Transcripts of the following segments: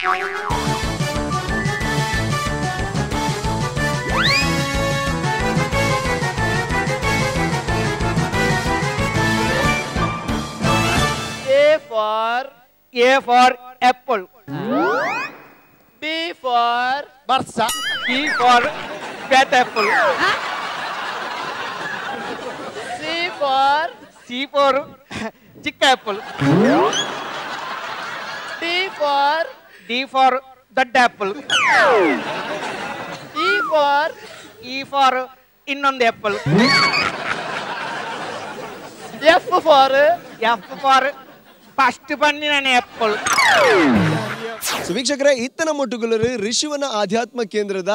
A for apple. B for Barca. B for bad apple. C for C for chick apple. D for D for that apple. E for E for innondu apple. F for F for first ಪನ್ನಿನ apple. So ವೀಕ್ಷಕರೇ, ಇತ್ತನ ಮೊಟ್ಟುಗುಲರು ರಿಷಿವನ ಆಧ್ಯಾತ್ಮ ಕೇಂದ್ರದ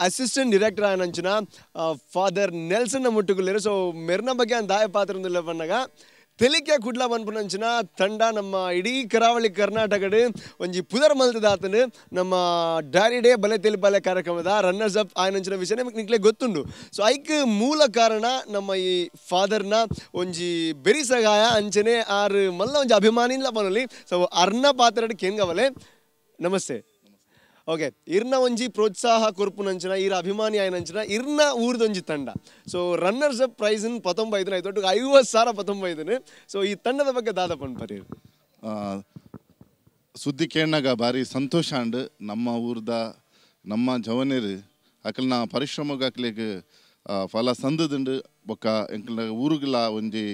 assistant director ಆನಂಚಿನ father Nelson ಮೊಟ್ಟುಗುಲರು. ಸೊ ಮೆರ್ನ ಬಗ್ಗೆ ದಾಯ ಪಾತ್ರ ಬಂದಾಗ ತೆಲಿಕೆ ಕುಡ್ಲ ಬಂದ್ಪುನಂಚಿನ ತಂಡ ನಮ್ಮ ಇಡೀ ಕರಾವಳಿ ಕರ್ನಾಟಕಡು ಒಂಜಿ ಪುದರ್ ಮಲ್ತದಾತನು ನಮ್ಮ ಡಾರಿ ಡೇ ಬಲೆ ತೆಲಿಪಾಲೆ ಕಾರ್ಯಕ್ರಮದ ರನ್ನರ್ಸ್ ಅಪ್ ಆಯನಂಚಿನ ವಿಷಯ ನಮಗೆ ನಿಕ್ಲೆ ಗೊತ್ತುಂಡು. ಸೊ ಐಕ್ ಮೂಲ ಕಾರಣ ನಮ್ಮ ಈ ಫಾದರ್ನ ಒಂಜಿ ಬೆರಿ ಸಗಾಯ ಅಂಚನೆ ಆರು ಮಲ್ಲ ಒಂಜಿ ಅಭಿಮಾನಿಲ್ಲ ಬನಲಿ. ಸೊ ಅರ್ನ ಪಾತ್ರ ಕೇಂಗವಲೆ. ನಮಸ್ತೆ. ಓಕೆ, ಇರ್ನ ಒಂಜಿ ಪ್ರೋತ್ಸಾಹ ಕೊರ್ಪುನಂಚಿನ ಇರ ಅಭಿಮಾನಿ ಆಯನಂಚಿನ ಇರ್ನ ಊರ್ದೊಂಜಿ ತಂಡ. ಸೊ ರನ್ನರ್ಸ್ ಅಪ್ ಪ್ರೈಸ್ 19 ಆಯ್ತು, ಒಟ್ಟು 50,000 19. ಸೊ ಈ ತಂಡದ ಬಗ್ಗೆ ದಾದ ಪನ್ಪರಿ. ಸುದ್ದಿ ಕೇಳಾಗ ಭಾರಿ ಸಂತೋಷ ಅಂಡ್ ನಮ್ಮ ಊರ್ದ ನಮ್ಮ ಜವನೇರು ಅಕಲ್ನ ಪರಿಶ್ರಮಕ್ಕೆ ಅಕ್ಲೆಗ್ ಫಲ ಸಂದದುಂಡು ಬೊಕ್ಕ ಎಂಕಲ್ನ ಊರುಗಳ ಒಂಜಿ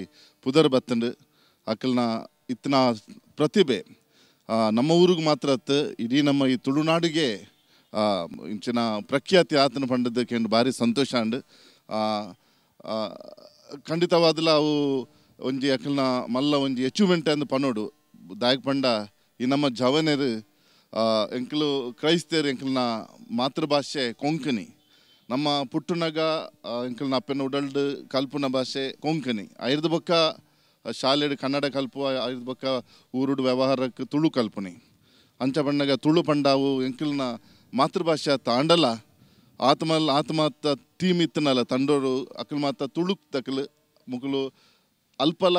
ಪುದರ್ ಬತ್ತುಂಡು. ಅಕಲ್ನ ಇತ್ತಿನ ಪ್ರತಿಭೆ ನಮ್ಮ ಊರಿಗೆ ಮಾತ್ರ ಅತ್ತು ಇಡೀ ನಮ್ಮ ಈ ತುಳುನಾಡಿಗೆ ಇಂಚಿನ ಪ್ರಖ್ಯಾತಿ ಆತನ ಪಂಡದಕ್ಕೆ ಭಾರಿ ಸಂತೋಷ ಅಂಡ್ ಖಂಡಿತವಾದಲ ಅವು ಒಂಜಿ ಅಕಲ್ನ ಮಲ್ಲ ಒಂಜಿ ಅಚೀವ್ಮೆಂಟ್ ಅಂದು ಪನೋಡು. ದಾಯಕ್ ಪಂಡ ಈ ನಮ್ಮ ಜವನೇರು ಎಂಕಲು ಕ್ರೈಸ್ತರು, ಎಂಕಲ್ನ ಮಾತೃಭಾಷೆ ಕೊಂಕಣಿ. ನಮ್ಮ ಪುಟ್ಟುನಗ ಎಂಕಲ್ನ ಅಪ್ಪನ ಉಡಲ್ಡು ಕಲ್ಪುನ ಭಾಷೆ ಕೊಂಕಣಿ. ಐರ್ದ ಬೊಕ್ಕ ಶಾಲೆಡು ಕನ್ನಡ ಕಲ್ಪುವ, ಐದು ಬೊಕ್ಕ ಊರುಡು ವ್ಯವಹಾರಕ್ಕೆ ತುಳು ಕಲ್ಪನೆ. ಅಂಚ ಪಂಡಗ ತುಳು ಪಂಡಾವು ಎಂಕಲ್ನ ಮಾತೃಭಾಷೆ ತಾಂಡಲ ಆತ್ಮಲ್ ಆತ್ಮಹತ್ಯ ಟೀಮ್ ಇತ್ತನಲ್ಲ ತಂಡೋರು ಅಕಲ್ ಮಾತ ತುಳು ತಕಲು ಮುಕುಲು ಅಲ್ಪಲ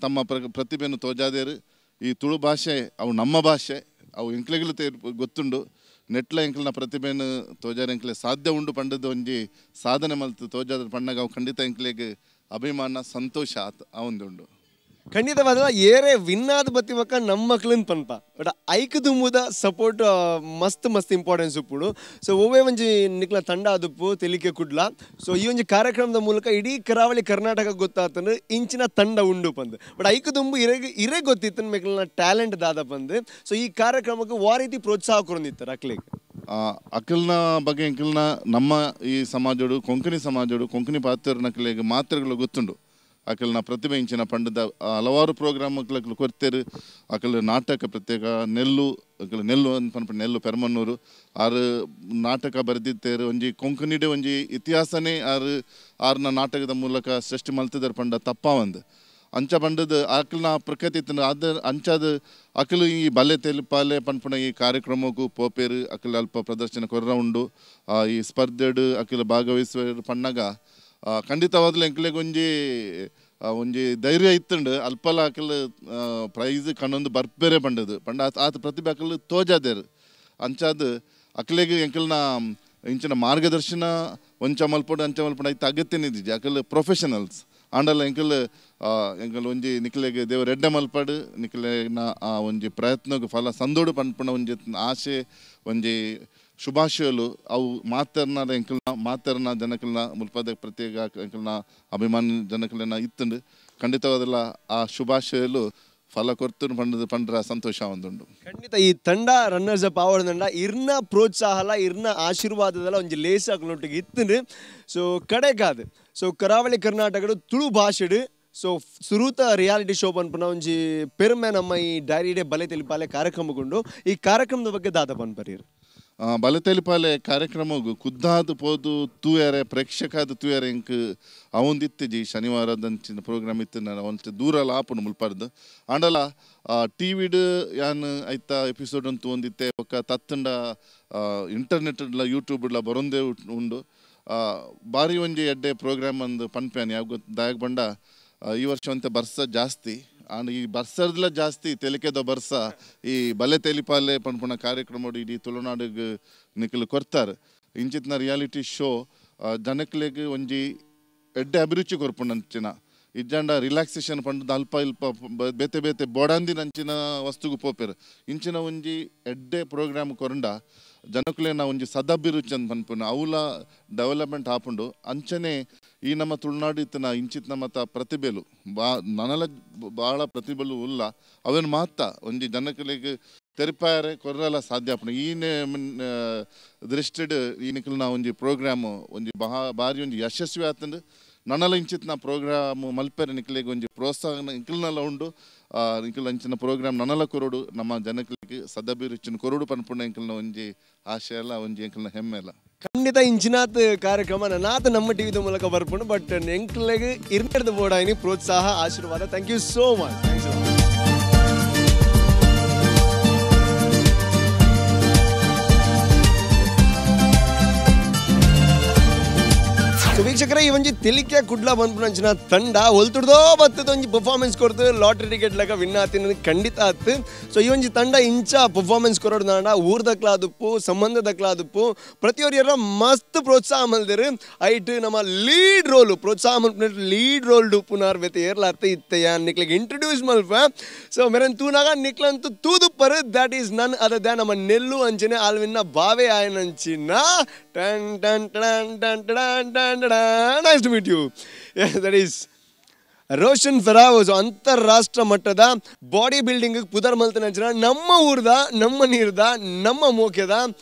ತಮ್ಮ ಪ್ರತಿಭೆಯನ್ನು ತೋಜಾದೇರು. ಈ ತುಳು ಭಾಷೆ ಅವು ನಮ್ಮ ಭಾಷೆ, ಅವು ಎಂಕ್ಲೆಗಳು ಗೊತ್ತುಂಡು. ನೆಟ್ಲ ಎಂಕಲ್ನ ಪ್ರತಿಭೆಯನ್ನು ತೋಜಾರ ಎಂಕ್ಲೆ ಸಾಧ್ಯ ಉಂಡು ಪಂಡದ ಒಂಜಿ ಸಾಧನೆ ಮಲ್ತು ತೋಜಾದ ಪಂಡಗ ಅವು ಖಂಡಿತ ಎಂಕ್ಲೆಗ್ ಅಭಿಮಾನ ಸಂತೋಷ ಆತ ಅವಂದುಂಡು. ಖಂಡಿತವಾದ ಏರೇ ವಿನ್ನಾದ ಬತ್ತಿ ಬಕ್ಕ ನಮ್ಮ ಮಕ್ಳನ್ ಪನ್ಪ, ಬಟ್ ಐಕ್ ದುಂಬುದ ಸಪೋರ್ಟ್ ಮಸ್ತ್ ಮಸ್ತ್ ಇಂಪಾರ್ಟೆನ್ಸ್ ಉಪ್ಪುಡು. ಸೊ ಒವ್ವೇ ಒಂಜಿ ನಿಕ್ಲ ತಂಡ ಅದುಪ್ಪು ತೆಲಿಕೆ ಕುಡ್ಲ. ಸೊ ಈ ಒಂಜಿ ಕಾರ್ಯಕ್ರಮದ ಮೂಲಕ ಇಡೀ ಕರಾವಳಿ ಕರ್ನಾಟಕ ಗೊತ್ತಾತಂದ್ರೆ ಇಂಚಿನ ತಂಡ ಉಂಡು ಪಂದು. ಬಟ್ ಐಕ್ ದುಂಬು ಇರೇ ಗೊತ್ತಿತ್ತು ಮೆಕ್ಲನ ಟ್ಯಾಲೆಂಟ್ ದಾದ ಪಂದು. ಸೊ ಈ ಕಾರ್ಯಕ್ರಮಕ್ಕೆ ವಾ ರೀತಿ ಪ್ರೋತ್ಸಾಹ ಕೊರೊಂದಿತ್ತಾರೆ ಅಕ್ಲೆಗ್? ಅಕಲ್ನ ಬಗ್ಗೆ ಎಂಕಲ್ನ ನಮ್ಮ ಈ ಸಮಾಜೋಡು ಕೊಂಕಣಿ ಸಮಾಜೋಡು ಕೊಂಕಣಿ ಪಾತ್ರನಕ್ಲೆಗ್ ಮಾತ್ರಗಳು ಗೊತ್ತುಂಡು. ಅಕಲ್ನ ಪ್ರತಿಭೆ ಇಂಚಿನ ಪಂಡದ ಹಲವಾರು ಪ್ರೋಗ್ರಾಮ್ ಅಕ್ಲು ಕೊರ್ತೇರು. ಅಕಲ್ ನಾಟಕ ಪ್ರತ್ಯೇಕ ನೆಲ್ಲು ಅಕಲ್ ನೆಲ್ಲು ಅಂತ ಪನ್ಪ ನೆಲ್ಲು ಪೆರ್ಮನ್ನೂರು ಆರು ನಾಟಕ ಬರೆದಿತ್ತೇರು. ಒಂಜಿ ಕೊಂಕಣಿಡೆ ಒಂಜಿ ಇತಿಹಾಸನೇ ಆರು ಆರ್ನ ನಾಟಕದ ಮೂಲಕ ಸೃಷ್ಟಿ ಮಲ್ತಿದ್ದಾರೆ ಪಂಡ ತಪ್ಪಾವಂದು. ಅಂಚ ಪಂಡದ ಅಕಲ್ನ ಪ್ರಕೃತಿ ಅದ ಅಂಚಾದ ಅಕಲು ಈ ಬಲೆ ತೆಲಿಪಾಲೆ ಪನ್ಪುನ ಈ ಕಾರ್ಯಕ್ರಮಕ್ಕೂ ಪೋಪೇರು. ಅಕಲ್ ಅಲ್ಪ ಪ್ರದರ್ಶನ ಕೊರ್ರ ಉಂಡು. ಈ ಸ್ಪರ್ಧೆಡು ಅಕಲ್ ಭಾಗವಹಿಸುವ ಪಣ್ಣಾಗ ಖಂಡಿತವಾದಲು ಎಂಕ್ಲೆಗ್ ಒಂಜಿ ಒಂಜಿ ಧೈರ್ಯ ಇತ್ತುಂಡು. ಅಲ್ಪಲ ಅಕಲ್ ಪ್ರೈಸ್ ಕಣ್ಣೊಂದು ಬರ್ಪೇರೆ ಪಂಡದು ಪಂಡ ಆತ ಪ್ರತಿಭೆ ಅಕಲ್ ತೋಜಾದೇರು. ಅಂಚಾದ ಅಕಲೆಗ್ ಎಂಕಲ್ನ ಇಂಚಿನ ಮಾರ್ಗದರ್ಶನ ಒಂಚ ಮಲ್ಪೊಡು ಅಂಚ ಮಲ್ಪೊಡು ಐತ ಅಗತ್ಯನೇ ಇದ್ದಿಜಿ. ಅಕಲ್ ಪ್ರೊಫೆಷನಲ್ಸ್ ಆಂಡಲ ಎಂಕಲ್ ಎಂಕಲ್ ಒಂಜಿ ನಿಕ್ಲೆಗ್ ದೇವರ ಎಡ್ಡೆ ಮಲ್ಪಡು ನಿಕ್ಲೆನ ಆ ಒಂಜಿ ಪ್ರಯತ್ನಗ್ ಫಲ ಸಂದೋಡು ಪನ್ಪುನ ಒಂಜಿ ಆಸೆ ಒಂಜಿ ಶುಭಾಶಯಲು ಅವು ಮಾತರ್ನ ಎಂಕಲ್ನ ಮಾತರ್ನ ಜನಕಲ್ನ ಮುಲ್ಪದ ಪ್ರತ್ಯೇಕ ಎಂಕಲ್ನ ಅಭಿಮಾನಿ ಜನಕಲ್ನ ಇತ್ತುಂಡು. ಖಂಡಿತವಾದಲ್ಲ ಆ ಶುಭಾಶಯಲು ಫಲ ಕೊರ್ತು ಪಂಡದ ಪಂಡ್ರ ಸಂತೋಷ ಒಂದುಂಡು. ಖಂಡಿತ ಈ ತಂಡ ರನ್ನರ್ಸ್ ಅಪ್ ಆವಡದಂಡ ಇರ್ನ ಪ್ರೋತ್ಸಾಹಲ ಇರ್ನ ಆಶೀರ್ವಾದದಲ್ಲ ಒಂಜಿ ಲೇಸ್ ಅಕ್ಲೊಟ್ಟಿಗೆ ಇತ್ತುಂಡು. ಸೊ ಕಡೆಗಾದ ಸೊ ಕರಾವಳಿ ಕರ್ನಾಟಕಡು ತುಳು ಭಾಷೆಡು ಸೊ ಸುರೂತ ರಿಯಾಲಿಟಿ ಶೋ ಪನ್ಪುನ ಒಂಜಿ ಪೆರ್ಮೆ ನಮ್ಮ ಈ ಡೈರಿ ಡೇ ಬಲೆ ತೆಲಿಪಾಲೆ ಕಾರ್ಯಕ್ರಮಗೊಂಡು. ಈ ಕಾರ್ಯಕ್ರಮದ ಬಗ್ಗೆ ದಾದ ಪನ್ಪರೀರ್? ಬಲೆ ತೆಲಿಪಾಲೆ ಕಾರ್ಯಕ್ರಮಗು ಖುದ್ದಾದ ಪೋದು ತೂಯರೆ ಪ್ರೇಕ್ಷಕಾದ ತೂಯರೆ ಇಂಕ್ ಅವೊಂದಿತ್ತಿಜಿ. ಶನಿವಾರದಂಚಿನ ಪ್ರೋಗ್ರಾಮ್ ಇತ್ತು ಒಂಚ ದೂರಲ ಆಪುಂಡು ಮುಲ್ಪರ್ದು. ಆಂಡಲ ಟಿ ವಿಡ್ ಯಾನ್ ಐತ ಎಪಿಸೋಡ್ ಅಂತೂ ಒಂದಿತ್ತೆ ಬೊಕ್ಕ ತತ್ತಂಡ ಇಂಟರ್ನೆಟ್ಲ ಯೂಟ್ಯೂಬ್ಲ ಬರೊಂದೇ ಉಂಡು. ಭಾರಿ ಒಂಜಿ ಎಡ್ಡೆ ಪ್ರೋಗ್ರಾಮ್ ಅಂದು ಪನ್ಪ್ಯಾನ್ ಯಾವ ದಾಯಕ್ ಬಂಡ ಈ ವರ್ಷ ಒಂತೆ ಬರ್ಸ ಜಾಸ್ತಿ And ಈ ಬರ್ಸರ್ದಲ ಜಾಸ್ತಿ ತೆಲಿಕೆದ ಬರ್ಸ ಈ ಬಲೆ ತೆಲಿಪಾಲೆ ಪನ್ಪುನ ಕಾರ್ಯಕ್ರಮ ಇಡೀ ತುಳುನಾಡಿಗೆ ನಿಕಲು ಕೊರ್ತಾರೆ. ಇಂಚಿತ್ನ ರಿಯಾಲಿಟಿ ಶೋ ಜನಕ್ಲೆಗ್ ಒಂಜಿ ಎಡ್ಡೆ ಅಭಿರುಚಿ ಕೊರ್ಪುಂಡಂಚಿನ ಇಜ್ಜಾಂಡ ರಿಲ್ಯಾಕ್ಸೇಷನ್ ಪಂಡ ಅಲ್ಪ ಇಲ್ಪ ಬೇತೆ ಬೇತೆ ಬೋಡಾಂದಿನಂಚಿನ ವಸ್ತುಗು ಪೋಪೆರ್. ಇಂಚಿನ ಒಂಜಿ ಎಡ್ಡೆ ಪ್ರೋಗ್ರಾಮ್ ಕೊರಂಡ ಜನಕುಲೇನ ಒಂಜಿ ಸದಭಿರುಚಿ ಅಂತ ಪನ್ಪುನ ಅವುಲ ಡೆವಲಪ್ಮೆಂಟ್ ಆಪುಂಡು. ಅಂಚನೆ ಈ ನಮ್ಮ ತುಳುನಾಡು ಇತ್ತಿನ ಇಂಚಿತ್ನ ಮತ ಪ್ರತಿಭೆಲು ಬಾ ನನಲ ಭಾಳ ಪ್ರತಿಭೆಲು ಉಲ್ಲ ಅವೇನು ಮಾತ ಒಂಜಿ ಜನಕುಲೆಗ್ ತೆರಿಪಾಯರೆ ಕೊರ್ರಲ ಸಾಧ್ಯ ಆಪುಂಡು. ಈ ದೃಷ್ಟಿಡ್ ಈ ನಿಕಲ್ನ ಒಂಜಿ ಪ್ರೋಗ್ರಾಮು ಒಂಜಿ ಬಾರಿ ಒಂಜಿ ಯಶಸ್ವಿ ಆತಂಡು. ನನಲ ಇಂಚಿತ್ನ ಪ್ರೋಗ್ರಾಮ್ ಮಲ್ಪೆರೆ ನಿಕಲೆಗ್ ಒಂಜಿ ಪ್ರೋತ್ಸಾಹ ನಿಕಲ್ನಲ ಉಂಡು. ನಿಕಲ್ ಅಂಚಿನ ಪ್ರೋಗ್ರಾಮ್ ನನಲ ಕೊರಡು ನಮ್ಮ ಜನಕಲಿಗೆ ಸದಭಿರುಚಿನ ಕೊರಡು ಪನ್ಪುಂಡ ಎಂಕಲ್ನ ಒಂಜಿ ಆಶೆ ಅಲ್ಲ, ಒಂಜಿ ಎಂಕಲ್ನ ಹೆಮ್ಮೆ ಅಲ್ಲ. ಖಂಡಿತ ಇಂಚಿನಾತ್ ಕಾರ್ಯಕ್ರಮ ನನಾತ್ ನಮ್ಮ ಟಿವಿದ ಮೂಲಕ ಬರ್ಪುಂಡು. ಬಟ್ ಎಂಕ್ಲೆಗ್ ಇರ್ನೆಡ್ದು ಬೋಡಾಯಿನಿ ಪ್ರೋತ್ಸಾಹ ಆಶೀರ್ವಾದ. Thank you so much. Thanks. So ವೀಕ್ಷಕರೇ, ಈ ಒಂಜಿ ತೆಲಿಕೆ ಕುಡ್ಲ ಬಂದ್ಪುನಂಚಿನ ತಂಡ ಒಲ್ತುಡ್ದೋ ಬತ್ತದ ಒಂಜಿ ಪರ್ಫಾರ್ಮೆನ್ಸ್ ಕೊರ್ತು ಲಾಟ್ರಿ ಟಿಕೆಟ್ ಲೆಕ್ಕ ವಿನ್ ಆತಿನ ಖಂಡಿತ ಆತು. ಸೊ ಈ ಒಂಜಿ ತಂಡ ಇಂಚ ಪರ್ಫಾರ್ಮೆನ್ಸ್ ಕೊರೋಡು ನಾಡ ಊರ್ದಕ್ಲಾದುಪ್ಪು ಸಂಬಂಧದಕ್ಲಾದುಪ್ಪು ಪ್ರತಿಯೊರಿಯರ ಮಸ್ತ್ ಪ್ರೋತ್ಸಾಹ ಮಲ್ದೇರು. ಐಟ್ ನಮ್ಮ ಲೀಡ್ ರೋಲು ಪ್ರೋತ್ಸಾಹ ಮಲ್ಪುನ ಲೀಡ್ ರೋಲ್ ಡುಪ್ಪುನಾರ್ ಬೇತೆ ಏರ್ಲಾತ ಇತ್ತೆಯ ನಿಕ್ಲಿಗೆ ಇಂಟ್ರೊಡ್ಯೂಸ್ ಮಲ್ಪ. ಸೊ maroon ತೂನಾಗ ನಿಕ್ಲಂತೂ ತೂದುಪ್ಪರು that is none other than ನಮ್ಮ ನೆಲ್ಲು ಅಂಚನೆ ಆಲ್ವಿನ್ನ ಬಾವೆ ಆಯನಂಚಿನ ton ton ton ton ton ton. Nice to meet you. Yeah, that is Roshan Ferrao. ಅಂತಾರಾಷ್ಟ್ರ ಮಟ್ಟದ ಬಾಡಿ ಬಿಲ್ಡಿಂಗ್ ಪುದರ್ ಮಲ್ತನಂಚಿನ ನಮ್ಮ ಊರ್ದ ನಮ್ಮ ನೀರ್ದ ನಮ್ಮ ಮೋಕೆದ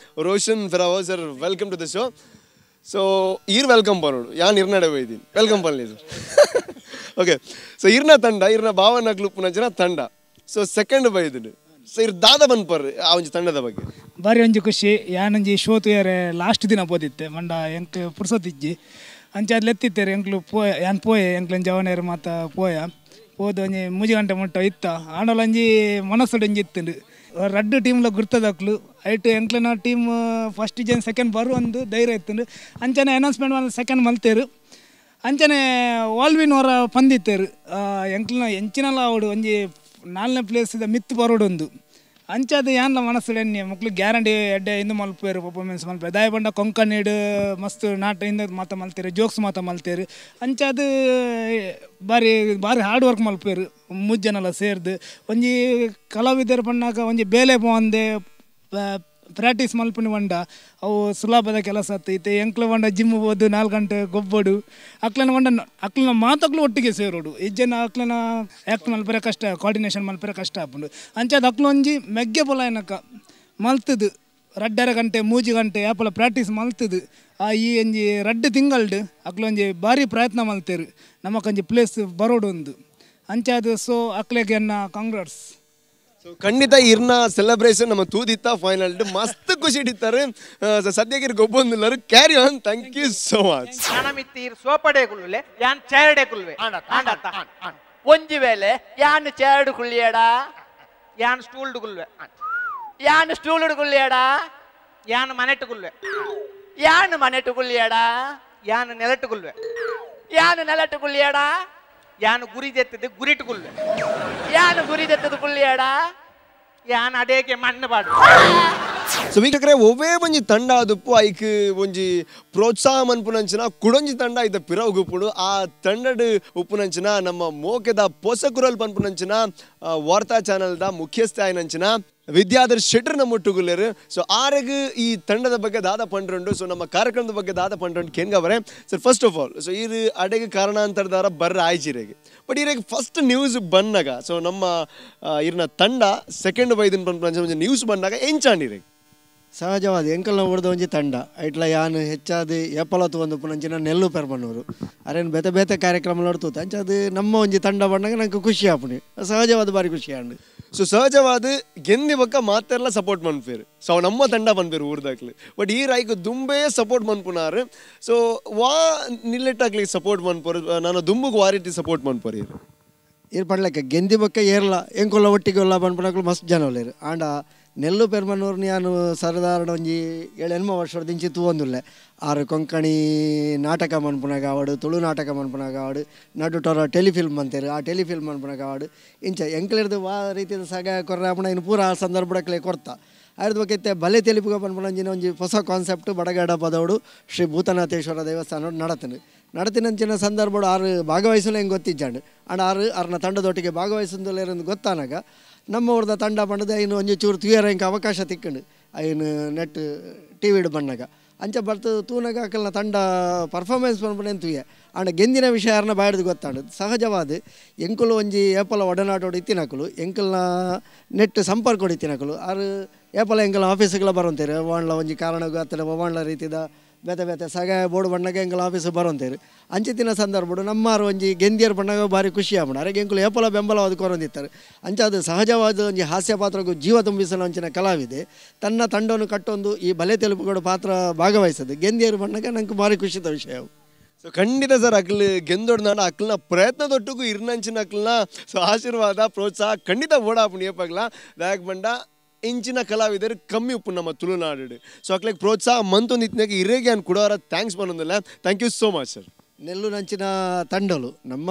Roshan Ferrao sir, welcome to the show. So ಈರ್ welcome ಬರೋಡು ಯಾನ್ ಇರ್ನಡೆ ಒಯ್ದೀನಿ welcome ಬನ್ನಿ sir. Okay, so ಇರ್ನ ತಂಡ ಇರ್ನ ಭಾವನ ಗ್ಲೂಪ್ನಂಚಿನ ತಂಡ. ಸೊ ಸೆಕೆಂಡ್ ಬೈದಿನಿ. ಸೊ ಇರ್ ದಾದ ಬಂದ್ಪರ್ ಆ ಒಂಜಿ ತಂಡದ ಬಗ್ಗೆ ಬಾರಿ ಒಂಜಿ ಖುಷಿ. ಯಾನೊಂಜಿ ಶೋ ತೂಯರೆ ಲಾಸ್ಟ್ ದಿನ ಪೋದಿತ್ತೆ ಮಂಡ ಎಂಕ್ ಪುರ್ಸೊತ್ತಿಜ್ಜಿ ಅಂಚಾದ್ ಲೆತ್ತಿತ್ತೇರು ಎಂಕ್ಲು ಪೋಯ ಯಾನ್ ಪೋಯೆ ಎಂಕ್ಲೊಂಜಿ ಜವನೇರು ಮಾತ ಪೋಯ ಪೋದು ಒಂಜಿ 3 ಗಂಟೆ ಮುಟ್ಟ ಇತ್ತ. ಆಂಡಲ ಒಂಜಿ ಮನಸ್ಸುಡು ಒಂಜಿ ಇತ್ತುಂಡು ರಡ್ಡು ಟೀಮ್ಲ ಗುರ್ತದಕ್ಲು ಐಟ್ ಎಂಕ್ಲೆನ ಟೀಮ್ ಫಸ್ಟ್ ಜನ ಸೆಕೆಂಡ್ ಬರು ಒಂದು ಧೈರ್ಯ ಇತ್ತುಂಡು. ಅಂಚನೆ ಅನೌನ್ಸ್ಮೆಂಟ್ ಮಾಡಿ ಸೆಕೆಂಡ್ ಮಲ್ತೇರು. ಅಂಚನೆ ವಾಲ್ವಿನ್ ಹೊರ ಪಂದಿತ್ತೇರು ಎಂಕ್ಲನ ಎಂಚಿನಲ ಅವಡು ಒಂಜಿ 4ನೇ ಪ್ಲೇಸ್ ಮಿತ್ತು ಬರೋಡೊಂದು ಅಂಚಾದ ಯಾನ್ಲ ಮನಸ್ಸು ಎಣ್ಣೆ ಮಕ್ಳು ಗ್ಯಾರಂಟಿ ಎಡ್ಡೆ ಇಂದು ಮಲ್ಪೇರು ಪರ್ಫಾರ್ಮೆನ್ಸ್ ಮಲ್ಪೇರು ದಾಯ ಬಂಡ ಕೊಂಕಣಿಡು ಮಸ್ತ್ ನಾಟ ಇಂದ ಮಾತ ಮಲ್ತೇರು ಜೋಕ್ಸ್ ಮಾತ ಮಲ್ತೇರು. ಅಂಚಾದ ಬಾರಿ ಬಾರಿ ಹಾರ್ಡ್ ವರ್ಕ್ ಮಲ್ಪೇರು 3 ಜನಲ ಸೇರ್ದು ಒಂಜಿ ಕಲಾವಿದರು ಬಣ್ಣಾಗ ಒಂಜಿ ಬೇಲೆ ಪೋಂದೆ ಪ್ರಾಕ್ಟೀಸ್ ಮಲ್ಪುನಿ ಬಂಡ ಅವು ಸುಲಭದ ಕೆಲಸ ಆತೈತೆ. ಎಂಕ್ಲ ಬಂಡ ಜಿಮ್ ಹೋದು 4 ಗಂಟೆ ಗೊಬ್ಬಡು ಅಕ್ಲನ ಬಂಡ ಅಕ್ಲನ ಮಾತಕ್ಲು ಒಟ್ಟಿಗೆ ಸೇರೋಡು ಇಜ್ಜನ ಅಕ್ಲನ ಆ್ಯಕ್ಟ್ ಮಲ್ಪರೆ ಕಷ್ಟ ಕೋಆರ್ಡಿನೇಷನ್ ಮಲ್ಪರೆ ಕಷ್ಟ ಆಪುಂಡು. ಅಂಚಾದ ಅಕ್ಲ ಒಂಜಿ ಮೆಗ್ಗೆ ಪೊಲಾಯನಕ ಮಲ್ತದು 2.5 ಗಂಟೆ 3 ಗಂಟೆ ಆಪಲ ಪ್ರಾಕ್ಟೀಸ್ ಮಲ್ತದು ಆ ಈ ಒಂಜಿ 2 ತಿಂಗಳ್ಡು ಅಕ್ಲ ಒಂಜಿ ಭಾರಿ ಪ್ರಯತ್ನ ಮಲ್ತೇರು ನಮಕೊಂಜಿ ಪ್ಲೇಸ್ ಬರೋಡು ಒಂದು ಅಂಚಾದ. ಸೊ ಅಕ್ಲೆಗೆ ಅನ್ನ ಕಾಂಗ್ರೆಸ್. ಸೊ ಖಂಡಿತ ಇರ್ನ ಸೆಲೆಬ್ರೇಷನ್ ನಮ್ಮ ತೂದಿತ್ತ ಫೈನಲ್ ಮಸ್ತ್ ಖುಷಿ ಇಟ್ಟಿದ್ದಾರೆ. ಸದ್ಯಕ್ಕೆ ಗೊಬ್ಬೊಂದಿಲ್ಲರು. Carry on. Thank you so much. ಸೋಪಡೆ ಕುಲ್ಲೆ ಯಾನ್ ಚೇರ್ಡೆ ಕುಲ್ವೆ ಒಂಜಿ ವೇಳೆ ಯಾನ್ ಚೇರ್ಡ್ ಕುಳ್ಳಿಯಡ ಯಾನ್ ಸ್ಟೂಲ್ಡ್ ಕುಲ್ವೆ ಯಾನ್ ಸ್ಟೂಲ್ಡ್ ಕುಳ್ಳಿಯಡ ಯಾನ್ ಮನೆಟ್ಟು ಕುಲ್ವೆ ಯಾನ್ ಮನೆಟ್ಟು ಕುಳ್ಳಿಯಡ ಯಾನ್ ನೆಲಟ್ಟು ಕುಲ್ವೆ ಯಾನ್ ನೆಲಟ್ಟು ಕುಳ್ಳಿಯಡ ಯಾನ್ ಗುರಿ ದೆತ್ತದು ಗುರಿಟು ಕುಲ್ವೆ ಯಾನ್ ಗುರಿ ದೆತ್ತದು ಕುಳ್ಳಿಯಡ ಯಾನ್ ಅಡೇಗೆ ಮಣ್ಣು ಪಾಡು. ಸೊ ವೀಕ್ಷಕರೇ, ಒವ್ವೇ ಒಂಜಿ ತಂಡ ಆದುಪ್ಪು ಐಕ್ ಒಂಜಿ ಪ್ರೋತ್ಸಾಹ ಮನ್ಪುನಂಚಿನ ಕುಡೊಂಜಿ ತಂಡ ಐತ ಪಿರವು ಗುಪ್ಪುಡು. ಆ ತಂಡಡ್ ಉಪ್ಪುನಂಚಿನ ನಮ್ಮ ಮೋಕೆದ ಪೊಸಕುರಲ್ ಪನ್ಪುನಂಚಿನ ವಾರ್ತಾ ಚಾನೆಲ್ದ ಮುಖ್ಯಸ್ಥೆ ಆಯಿನಂಚಿನ ವಿದ್ಯಾಧರ್ ಶೆಟ್ಟರ್ ನಮ್ಮ ಒಟ್ಟುಗುಲ್ಲೇರು. ಸೊ ಆರೆಗ್ ಈ ತಂಡದ ಬಗ್ಗೆ ದಾದ ಪಂಡ್ರಂಡು, ಸೊ ನಮ್ಮ ಕಾರ್ಯಕ್ರಮದ ಬಗ್ಗೆ ದಾದ ಪಂಡ್ರಂಡು ಕೇನ್ಗವರೆ. Sir first of all, so ಈ ಅಡೆಗೆ ಕಾರಣಾಂತರದಾರ ಬರ್ರ ಆಯ್ಜಿರೆಗೆ, ಬಟ್ ಈರೆಗೆ ಫಸ್ಟ್ ನ್ಯೂಸ್ ಬಂದಾಗ, ಸೊ ನಮ್ಮ ಇರ್ನ ತಂಡ ಸೆಕೆಂಡ್ ಬೈದಿನ ಪನ್ಪುನಂಚಿನ ನ್ಯೂಸ್ ಬಂದಾಗ ಎಂಚಾಂಡಿರೆಗೆ ಸಹಜವಾದ ಎಂಕಲ್ನ ಊರ್ದ ಒಂಜಿ ತಂಡ ಐಟ್ಲ ಯಾನ್ ಹೆಚ್ಚಾದ ಏಪಲತ್ತು ಒಂದು ಪುನಂಚಿನ ನೆಲ್ಲು ಪೆರ್ಮಣ್ಣೂರು ಅರೇನು ಬೇತೆ ಬೇತೆ ಕಾರ್ಯಕ್ರಮ ನಡ್ತೂತು ಅಂಚಾದ ನಮ್ಮ ಒಂಜಿ ತಂಡ ಬಂದಾಗ ನಂಗೆ ಖುಷಿ ಆಪುಣಿ ಸಹಜವಾದ ಬಾರಿ ಖುಷಿ ಆಂಡು. ಸೊ ಸಹಜವಾದ ಗೆಂದಿ ಬಕ್ಕ ಮಾತೆಲ್ಲ ಸಪೋರ್ಟ್ ಮನ್ಪೇರು. ಸೊ ನಮ್ಮ ತಂಡ ಪನ್ಪೇರು ಊರ್ದಾಕ್ಲಿ, ಬಟ್ ಈ ರಾಯ್ಕ್ ದುಂಬೇ ಸಪೋರ್ಟ್ ಮನ್ಪುನಾರು. ಸೊ ವಾ ನಿಲ್ಲೆಟ್ಟಾಕ್ಲಿ ಸಪೋರ್ಟ್ ಮನ್ಪೋರು, ನಾನು ದುಂಬುಗ್ ವಾರಿಟಿ ಸಪೋರ್ಟ್ ಮನ್ಪೋರು ಇರು ಇರ್ ಪಡ್ಲಕ್ಕ ಗೆಂದಿ ಬಕ್ಕ ಏರ್ಲ ಎಂಕೊಲ್ಲ ಒಟ್ಟಿಗೆ ಒಲ್ಲ ಪನ್ಪುನಕ್ಲು ಮಸ್ತ್ ಜನ ಒಲ್ಲೇರು ಆಂಡ Nellu ಪೆರ್ಮನೂರ್ನ ಯಾನು ಸರದಾರಣ ಒಂಜಿ 7-8 ವರ್ಷದಿಂಚಿ ತೂವೊಂದುಲ್ಲೆ ಆರು ಕೊಂಕಣಿ ನಾಟಕ ಮನ್ಪುನಾಗ ಆವಡು ತುಳು ನಾಟಕ ಮನ್ಪುನಾಗ ಆವಡು ನಡುಟೊರ ಟೆಲಿಫಿಲ್ಮ್ ಅಂತಾರೆ ಆ ಟೆಲಿಫಿಲ್ಮ್ ಮನ್ಪುನಾಗ ಆವಡು ಇಂಚ ಎಂಕ್ಲಿರ್ದು ವಾ ರೀತಿಯ ಸಗ ಕೊರ್ರೆ ಆಪುಣ ಇನ್ನು ಪೂರ ಆ ಸಂದರ್ಭಡಕ್ಲೆ ಕೊರ್ತ ಆಯ್ದ ಬೊಕ್ಕ ಬಲೆ ತೆಲಿಪುಗ ಪನ್ಪುನ ಒಂಜಿ ಹೊಸ ಕಾನ್ಸೆಪ್ಟ್ ಬಡಗಡ ಪದವಡು ಶ್ರೀ ಭೂತನಾಥೇಶ್ವರ ದೇವಸ್ಥಾನ ನಡತನು ನಡತಿನಂಚಿನ ಸಂದರ್ಭಡು ಆರು ಭಾಗವಹಿಸಲು ಹೆಂಗೆ ಗೊತ್ತಿಜ್ಜಾಂಡು ಅಂಡ್ ಆರು ಆರ್ನ ತಂಡದೊಟ್ಟಿಗೆ ಭಾಗವಹಿಸಂದು ಗೊತ್ತಾನಾಗ ನಮ್ಮ ಊರ್ದ ತಂಡ ಪಂಡದ ಐನು ಒಂಜಿ ಚೂರು ತುಯರ ಹಿಂಗೆ ಅವಕಾಶ ತಿಕ್ಕಂಡು ಐನು ನೆಟ್ ಟಿ ವಿಡ್ ಬಣ್ಣಾಗ ಅಂಚ ಬರ್ತು ತೂನಾಗ ಅಕಲ್ನ ತಂಡ ಪರ್ಫಾರ್ಮೆನ್ಸ್ ಪನ್ಪುನೇನು ತೂಯೆ ಆಂಡ ಗೆಂದಿನ ವಿಷಯ ಯಾರನ್ನ ಬಾಯ್ದು ಗೊತ್ತಾಂಡು ಸಹಜವಾದ ಎಂಕುಲು ಒಂಜಿ ಏಪಲ ಒಡನಾಟೋಡು ಇತ್ತಿನಕುಲು ಎಂಕಲ್ನ ನೆಟ್ ಸಂಪರ್ಕ ಇತ್ತಿನಕುಲು ಆರು ಏಪಲ ಎಂಕಲ್ನ ಆಫೀಸ್ಗಳ ಬರೋಂತೇರು ಒವಾಣ್ಲ ಒಂಜಿ ಕಾರಣಗೂ ಅತ್ತಡ ಒವಾಣ್ಲ ರೀತಿದ ಬೇತೆ ಬೇತೆ ಸಗಾಯ ಬೋರ್ಡ್ ಬಣ್ಣಗ ಎಂಕಲ್ ಆಫೀಸ್ ಬರೋಂತೇರು ಅಂಚಿತ್ತಿನ ಸಂದರ್ಭಡು ನಮ್ಮಾರು ಒಂಜಿ ಗೆಂದಿಯರ್ ಬಣ್ಣಗ ಭಾರಿ ಖುಷಿ ಆಪುಂಡು ಅರೆಗೆ ಎಂಕುಲು ಏಪಲ ಬೆಂಬಲವಾದ ಕೊರೊಂದಿತ್ತಾರೆ ಅಂಚ ಅದು ಸಹಜವಾದ ಒಂಜಿ ಹಾಸ್ಯ ಪಾತ್ರಕ್ಕೂ ಜೀವ ತುಂಬಿಸಲು ಅಂಚಿನ ಕಲಾವಿದೆ ತನ್ನ ತಂಡವನ್ನು ಕಟ್ಟೊಂದು ಈ ಬಲೆ ತೆಲುಪುಗಳು ಪಾತ್ರ ಭಾಗವಹಿಸೋದು ಗೆಂದಿಯರ್ ಬಣ್ಣಗ ನಂಗೆ ಭಾರಿ ಖುಷಿದ ವಿಷಯ. ಸೊ ಖಂಡಿತ ಸರ್ ಅಕ್ಲು ಗೆಂದೊಡ್ನಾಡ ಅಕ್ಲನ ಪ್ರಯತ್ನದೊಟ್ಟಿಗೂ ಇರ್ನಂಚಿನ ಅಕ್ಲನ ಸೊ ಆಶೀರ್ವಾದ ಪ್ರೋತ್ಸಾಹ ಖಂಡಿತ ಓಡಾಪುಂಡು ಏಪಾಗ್ಲ ದಾಯಕ್ ಬಂಡ ಇಂಚಿನ ಕಲಾವಿದರು ಕಮ್ಮಿ ಉಪ್ಪು ನಮ್ಮ ತುಳುನಾಡು. ಸೊ ಅಕ್ಲೆಗ್ ಪ್ರೋತ್ಸಾಹ ಮಂತೊಂದು ಇತ್ನಾಗ ಇರೇಗೆ ಅನ್ ಕೊಡೋರ thanks ಬಂದೊಂದಿಲ್ಲ. Thank you so much sir. Nellu ನಂಚಿನ ತಂಡಲು ನಮ್ಮ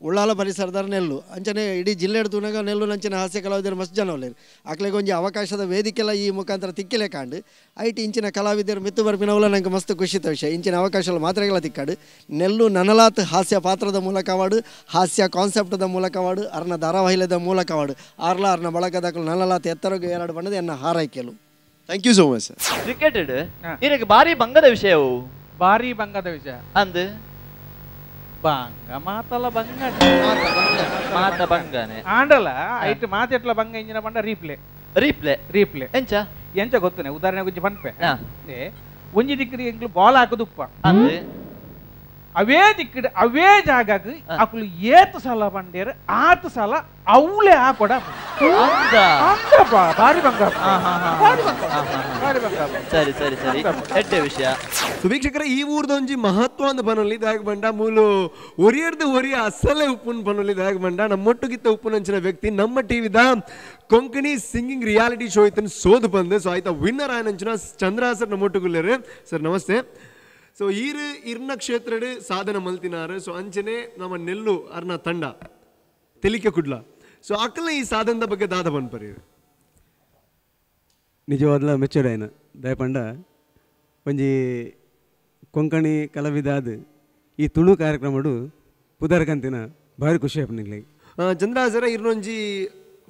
ಉಳ್ಳಾಲ ಪರಿಸರದಾರ ನೆಲ್ಲು ಅಂಚನೆ ಇಡೀ ಜಿಲ್ಲೆ ತೂನಾಗ ನೆಲ್ಲು ನಂಚಿನ ಹಾಸ್ಯ ಕಲಾವಿದರು ಮಸ್ತ್ ಜನ ಉಲ್ಲೇರು ಅಕ್ಲೆಗ್ ಒಂಜಿ ಅವಕಾಶದ ವೇದಿಕೆಲ್ಲ ಈ ಮುಖಾಂತರ ತಿಕ್ಕಿಲೆ ಕಾಂಡು ಐಟ್ ಇಂಚಿನ ಕಲಾವಿದರು ಮಿತ್ತು ಬರ್ಪಿನವಲ್ಲ ನಂಗೆ ಮಸ್ತ್ ಖುಷಿತ ವಿಷಯ. ಇಂಚಿನ ಅವಕಾಶಗಳು ಮಾತ್ರೆಗಳ ತಿಕ್ಕಾಡು ನೆಲ್ಲು ನನಲಾತ್ ಹಾಸ್ಯ ಪಾತ್ರದ ಮೂಲಕವಾಡು ಹಾಸ್ಯ ಕಾನ್ಸೆಪ್ಟದ ಮೂಲಕವಾಡು ಅರ್ನ ಧಾರಾವಾಹಿಲದ ಮೂಲಕವಾಡು ಆರ್ಲ ಅರ್ನ ಬಳಕದಕ್ಕಲು ನನಲಾತ್ ಎತ್ತರಗೂ ಏರಾಡು ಬಣ್ಣದ ಎನ್ನ ಹಾರೈಕೆಲು. Thank you so much sir. Cricket ಇದಕ್ಕೆ ಭಾರಿ ಬಂಗದ ವಿಷಯವು ಭಾರಿ ಬಂಗದ ವಿಷಯ ಅಂದು ಬಂಗ ಮಾತಲ್ಲ ಬಂಗ ಮಾತ ಬಂಗನೆ ಆಂಡಲ ಐಟ್ ಮಾತೆಟ್ಲ ಬಂಗ ಇಂಜಿನ ಬಂಡ replay replay replay ಎಂಚ ಎಂಚ ಗೊತ್ತನೆ ಉದಾಹರಣೆ ಗುಂಜಿ ಪನ್ಪೆ ಒಂಜಿ ದಿಕ್ಕಡಿ ಎಂಕ್ಲು ಬಾಲ್ ಹಾಕುದುಪ್ಪ ಅವೇ ದಿಕ್ಕಡಿ ಅವೇ ಜಾಗಕ್ಕೆ ಅಕುಲು ಏತು ಸಲ ಬಂಡೇರು ಆತು ಸಲ ಅವಲೇ ಹಾಕೊಡ ಭಾರಿ ಬಂಗ ಭಾರಿ ಬಂಗ ಭಾರಿ ಬಂಗ. ಸರಿ ಸರಿ ಸರಿ ಎಡ್ಡೆ ವಿಷಯ. ಸೊ ವೀಕ್ಷಕರ ಈ ಊರ್ದೊಂಜಿ ಮಹತ್ವ ಅಂದ ಪನೊಲಿ ದಾಯಕ ಬಂಡ ಮೂಲು ಒರಿಯರ್ದು ಒರಿಯ ಅಸಲೇ ಉಪ್ಪುನ್ ಪನೊಲಿ ದಾಯಕ ಬಂಡ ನಮ್ಮೊಟ್ಟುಗಿತ್ತ ಉಪ್ಪುನಂಚಿನ ವ್ಯಕ್ತಿ ನಮ್ಮ ಟಿವಿದ ಕೊಂಕಣಿ singing reality show ಇತ್ತನ್ನು ಸೋದು ಬಂದು ಸೊ ಆಯ್ತಾ ವಿನ್ನರ್ ಆಯನಂಚಿನ ಚಂದ್ರ ಸರ್ ನಮ್ಮೊಟ್ಟುಗುಲ್ಲೇರು. ಸರ್ ನಮಸ್ತೆ. ಸೊ ಈರು ಇರ್ನ ಕ್ಷೇತ್ರಡ್ ಸಾಧನೆ ಮಲ್ತಿನಾರು. ಸೊ ಅಂಚನೆ ನಮ್ಮ ನೆಲ್ಲು ಅರ್ನ ತಂಡ ತೆಲಿಕೆ ಕುಡ್ಲ ಸೊ ಅಕ್ಕಲ ಈ ಸಾಧನದ ಬಗ್ಗೆ ದಾದ ಪನ್ಪರಿ. ನಿಜವಾದ್ಲ ಮೆಚ್ಚುಡಾಯನ ದಯಪಂಡ ಒಂಜಿ ಕೊಂಕಣಿ ಕಲಾವಿದಾದ ಈ ತುಳು ಕಾರ್ಯಕ್ರಮಡು ಪುದರ್ಕಂತಿನ ಭಾರಿ ಖುಷಿ ಆಪುಂಡು. ಚಂದ್ರ ಸರ ಇರ್ನೊಂಜಿ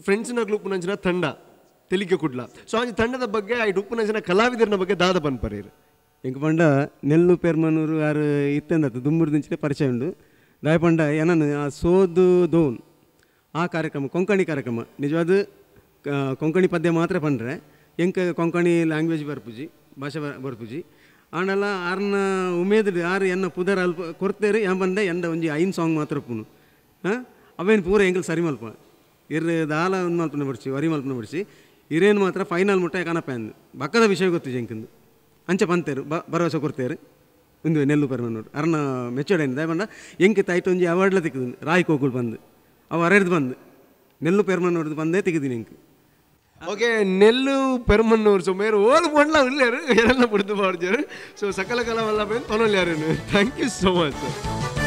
ಫ್ರೆಂಡ್ಸ್ನ ಗ್ರೂಪ್ನಂಚಿನ ತಂಡ ತೆಲಿಕೆ ಕುಡ್ಲ ಸೊ ಅಂಜಿ ತಂಡದ ಬಗ್ಗೆ ಐಟ್ ಉಪ್ಪುನಂಚಿನ ಕಲಾವಿದರನ ಬಗ್ಗೆ ದಾದ ಪನ್ಪರಿ. ಎಂಕ ಪಂಡ ನೆಲ್ಲು ಪೆರ್ಮನೂರು ಆರು ಇತ್ತೆಂದತ್ತು ದುಂಬುರ್ದಿಂಚಿನ ಪರಿಚಯ ಉಂಡು ದಯಪಂಡ ಏನನ್ನು ಆ ಸೋದು ದೋನ್ ಆ ಕಾರ್ಯಕ್ರಮ ಕೊಂಕಣಿ ಕಾರ್ಯಕ್ರಮ ನಿಜವಾದ ಕೊಂಕಣಿ ಪದ್ಯ ಮಾತ್ರ ಪಂಡ್ರೆ ಎಂಕ ಕೊಂಕಣಿ ಲ್ಯಾಂಗ್ವೇಜ್ ಬರ್ಪುಜಿ ಭಾಷೆ ಬರ್ಪುಜಿ ಆಂಡಲ ಆರ್ನ ಉಮೇದ್ ಆರು ಎನ್ನ ಪುದರ್ ಅಲ್ಪ ಕೊರ್ತೇರು ಏನ್ ಬಂದೆ ಎಂದ ಒಂಜಿ ಐನ್ ಸಾಂಗ್ ಮಾತ್ರ ಪುನು ಹಾಂ ಅವೇನು ಪೂರ ಎಂಕಲ್ ಸರಿ ಮಲ್ಪ ಇರ್ ದಾಲ ಒಂದು ಮಲ್ಪನ ಬಡ್ಸಿ ವರಿ ಮಲ್ಪನ ಬಡ್ಸಿ ಇರೇನು ಮಾತ್ರ ಫೈನಲ್ ಮುಟ್ಟ ಕನಪ ಅಂದು ಬಕ್ಕದ ವಿಷಯ ಗೊತ್ತು ಎಂಕಂದು ಅಂಚೆ ಪಂತೇರು ಭರವಸೆ ಕೊಡ್ತೇರು ಒಂದು ನೆಲ್ಲು ಪೆರ್ಮನೂರು ಅರ್ನ ಮೆಚ್ಚುಡೇನು ದಯಪಂಡ ಎಂಕೆ ತಾಯ್ತು ಒಂಜಿ ಅವಾರ್ಡ್ಲ ತಿಕ್ಕದು ರಾಯ್ ಕೋಕುಲ್ ಬಂದು ಅವು ಅರೆಡ್ದು ಬಂದು ನೆಲ್ಲು ಪೆರ್ಮನೂರ್ದು ಬಂದೇ ತಿಕ್ಕಿದ್ದೀನಿ ಎಂಕ್. ಓಕೆ ನೆಲ್ಲು ಪೆರ್ಮನ್ನೂರು ಸೊ ಮೇರು ಓಲ್ ಪಂಡ್ಲ ಉಲ್ಲೇರು ಏನೆಲ್ಲ ಪುಡ್ದು ಮಾಡ್ತಾರೆ ಸೊ ಸಕಲ ಕಲವಲ್ಲ ಪನೊಲ್ಯಾರು. Thank you so much sir.